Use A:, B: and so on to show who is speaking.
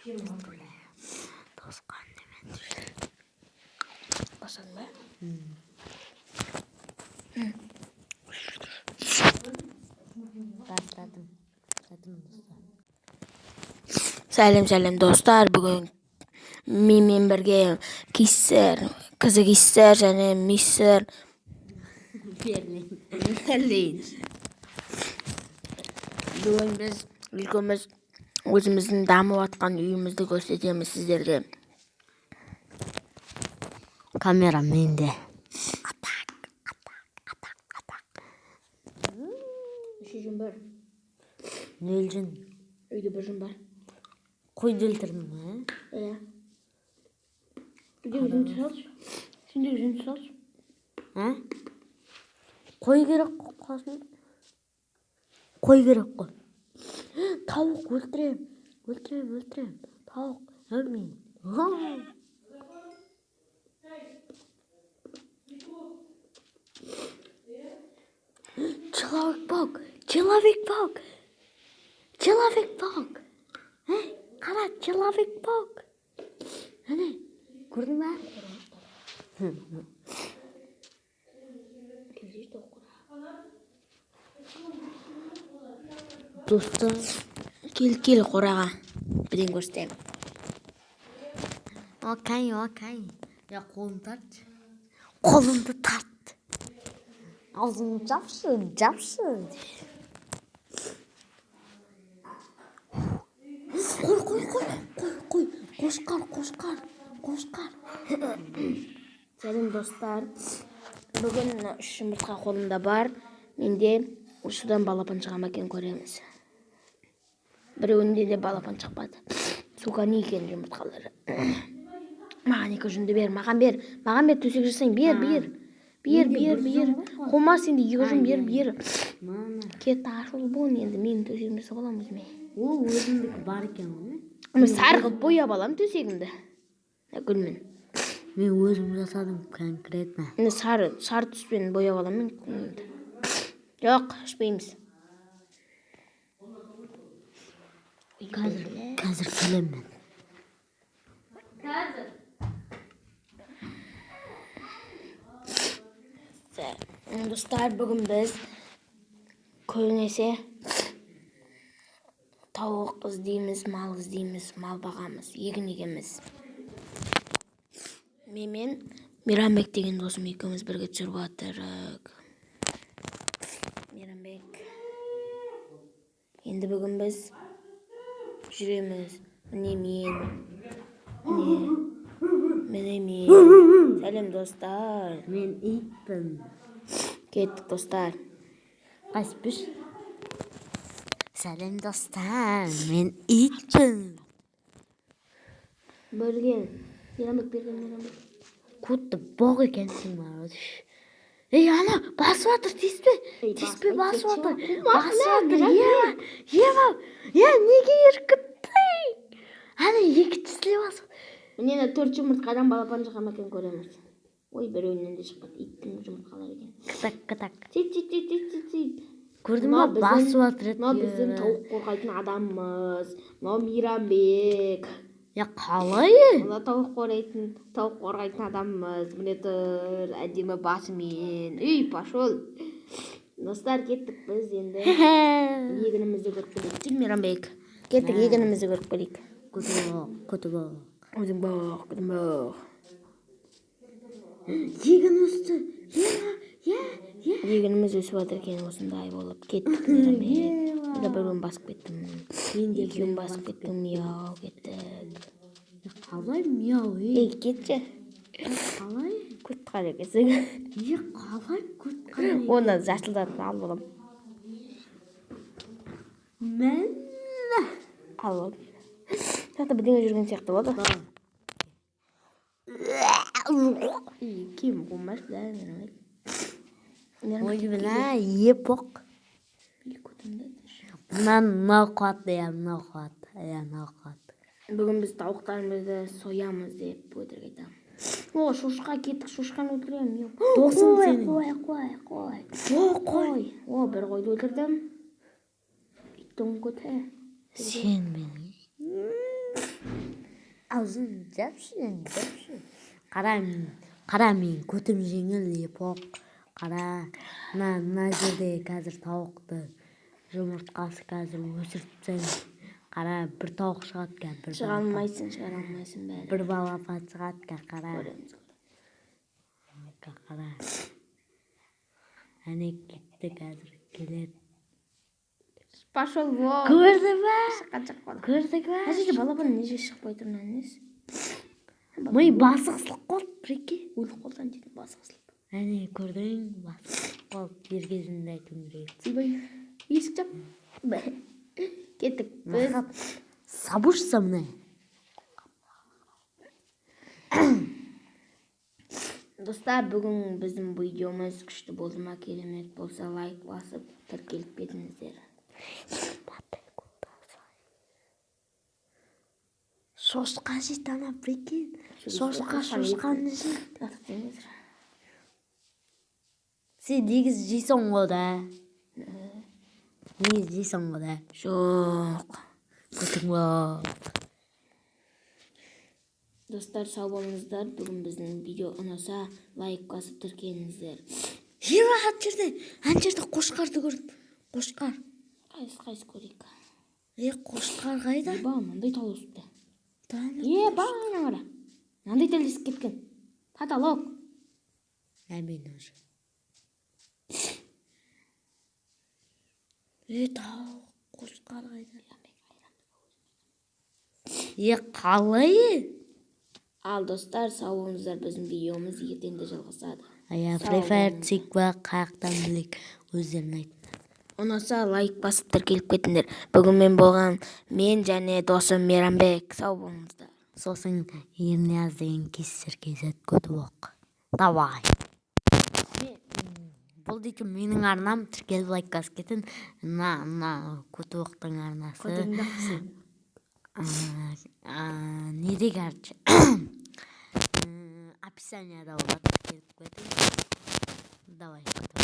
A: Тосқан немен.
B: Басадың ба?
A: Бастадым. Бастадым, достар.
B: Сәлем, сәлем, достар! Бүгін менімен бірге Киссер, қызы Киссер және мистер
A: Берлин.
B: Берлин. Бүгін біз екеуміз өзіміздің дамып жатқан үйімізді көрсетеміз сіздерге.
A: Камера менде.
B: Неше жүн бар?
A: Нөл жүн.
B: Үйде бір жүн бар.
A: Қойды өлтірдің ба?
B: Иә. Үйдегі жүнді салшы. Сендегі жүнді салшы.
A: А? Қой керек қой қасым. Қой керек қой. Тауық өлтірем. Өлтірем, өлтірем. Тауық. Әмин. Человек-паук. Человек-паук. Человек-паук. Ей, қара, Человек-паук. Әне, көрдің ба?
B: Келсейші тауық қораға.
A: Достар.
B: Кел, кел қораға. Бірден көрсетемін.
A: Окей, окей. Я қолымды тарт. Қолымды тарт. Аузыңды жапшы, жапшы. Қой, қой, қой, қой, қой. Қошқар, қошқар, қошқар.
B: Сәлем, достар! Бүгін мына үш жұмыртқа қолымда бар. Менде осыдан балапан шыға ма екен, көреміз. Біреуінде де балапан шықпады. Сука, не екен жұмыртқалары? Маған екі жүнді бер, маған бер, маған бер, төсек жасайын, бер, бер. Бер, бер, бер. Қомас енді екі жүн бер, бер.
A: Мана.
B: Кет, ашыл бол енді, менің төсегімді жасап аламын өзіме.
A: Ол өзімдікі бар екен ғой.
B: Мен сары қылып бояп аламын төсегімді. Мына гүлмен.
A: Мен өзім жасадым конкретно.
B: Міне, сары, сары түспен бояп аламын мен көңілімді. Жоқ, ішпейміз.
A: Қазір, қазір келемін мен.
B: Достар, бүгін біз көбінесе тауық іздейміз, мал іздейміз, мал бағамыз, егін егеміз. Менімен Мейрамбек деген досым екеуміз бірге түсіріп жатырық. Мейрамбек. Енді бүгін біз жүреміз. Міне мен. Міне. Міне мен. Сәлем, достар.
A: Мен итпін.
B: Кеттік, достар.
A: Қайсы? Сәлем, достар. Мен итпін.
B: Берген. Мейрамбек, берген, Мейрамбек.
A: Көтті боқ екенсің маған. Ей, ана, басып жатыр, тиіспе.
B: Ей,
A: Тиіспе,
B: баспайды,
A: басып жатыр.
B: кетші.
A: Басып жатыр.
B: Мейрамбек.
A: Ева, Ева. Е, неге үркіттің? Ана екі тістілеп басып.
B: Міне, мына төрт жұмыртқадан балапан шыға ма екен, көреміз. Ой, біреуінен де шықпады. Иттің жұмыртқалары екен.
A: Кытак, кытак.
B: Тип, тип, тип, тип, тип, тип.
A: Көрдің ба,
B: Мынау біздің-
A: басып жатыр еді.
B: Мынау біздің тауық қорғайтын адамымыз. Мынау Мейрамбек.
A: Я қалай?
B: Мынау тауық қорғайтын адамымыз. Міне тұр, әдемі басымен. Үй, пошел. Достар, кеттік біз енді. Егінімізді көріп келейік. Жүр, Мейрамбек. Кеттік, егінімізді көріп келейік.
A: Көті боқ, көті боқ.
B: Өзің бақ, өзің бақ.
A: Егін өсті. Ева, е, е.
B: Егініміз өсіп жатыр екен осындай болып. Кеттік, Мейрамбек. Мен біреуін басып кеттім.
A: Мен де
B: Екеуін басып кеттім, мияу, кеттік.
A: Қалай мияу, ей?
B: Ей, кетші.
A: Қалай?
B: Көт қара екенсің.
A: Е, қалай көт қара?
B: Оны жасылдарын алып аламын.
A: Мен
B: Алып аламын. Мына жақта бірдеңе жүрген сияқты болды. Ей, киім қумаш да, Мейрамбек.
A: Ой, мына епок.
B: Ей, көтімді.
A: Мына мынау қуатты, иә, мынау қуатты, иә, мынау қуатты.
B: Бүгін біз тауықтарымызды соямыз деп өтірік айтамын. О, шошқа, кеттік, шошқаны өлтіремін.
A: Досың
B: Қой,
A: сенің.
B: қой, қой, қой.
A: О, қой.
B: Қой. О, бір қойды өлтірдім. Иттің көті.
A: Сен менің. Аузын жапшы енді, жапшы. Қара, қара, мен көтім жеңіл епоқ. Қара, мына жерде қазір тауықты жұмыртқасы қазір өсіріп тастаймын. Қара, бір тауық шығады қазір, бір
B: Шыға
A: балапан.
B: алмайсың, шығара алмайсың бәрі.
A: Бір балапан шығады қазір, қара.
B: Көреміз.
A: Қара, әне кетті, қазір келеді.
B: Пошел вон.
A: Көрдің ба?
B: Шыққан жоқ бала.
A: Көрдің ба?
B: Мына жерде балапан неге шықпай тұр, мына несі?
A: Ми, басы қысылып қалды, прикинь.
B: Өліп қалды ана жерде басы қысылып.
A: Әне, көрдің, басы қысылып қалды. Дер кезінде айтуым керек еді.
B: Ойбай, есік жап. Кеттік біз.
A: Махат, сабышса міне.
B: Достар, бүгін біздің видеомыз күшті болды ма? Керемет болса, лайк басып, тіркеліп кетіңіздер.
A: Шошқа жейді ана, прикинь. Шошқа, шошқаны жейді.
B: Атып.
A: Сен негізі жейсің ғой да, негізі жейсің ғой да.
B: Жоқ.
A: Көтің бар.
B: Достар, сау болыңыздар. Бүгін біздің видео ұнаса, лайк басып, тіркеліңіздер.
A: Ема, ана жерде қошқарды көрдім, қошқар.
B: Қайсы, қайсы? Көрейік.
A: Е, қошқар қайда?
B: Еба, мынандай тал өсіпті.
A: Таны.
B: Еба, ана қара, мынандай тал өсіп кеткен, потолок.
A: Әмин уже. Е, тау, қошқар қайда? Е, қалай, е?
B: Ал, достар, сау болыңыздар. Біздің видеомыз ертең де жалғасады.
A: Ая.
B: Сау
A: Free Fire
B: болыңыздар.
A: Түсейік па? Қаяқтан білейік, өздерің айтыңдар.
B: Ұнаса, лайк басып, тіркеліп кетіңдер. Бүгін мен болған мен және досым Мейрамбек. Сау болыңыздар.
A: Сосын Ернияз деген кессір kz көтібақ. Давай. Бұл дейтін менің арнам, тіркеліп, лайк басып кетін. Мына Көтібақтың арнасы. Неде, короче, описанияда болады, тіркеліп кетін. Давай, Көтібақ.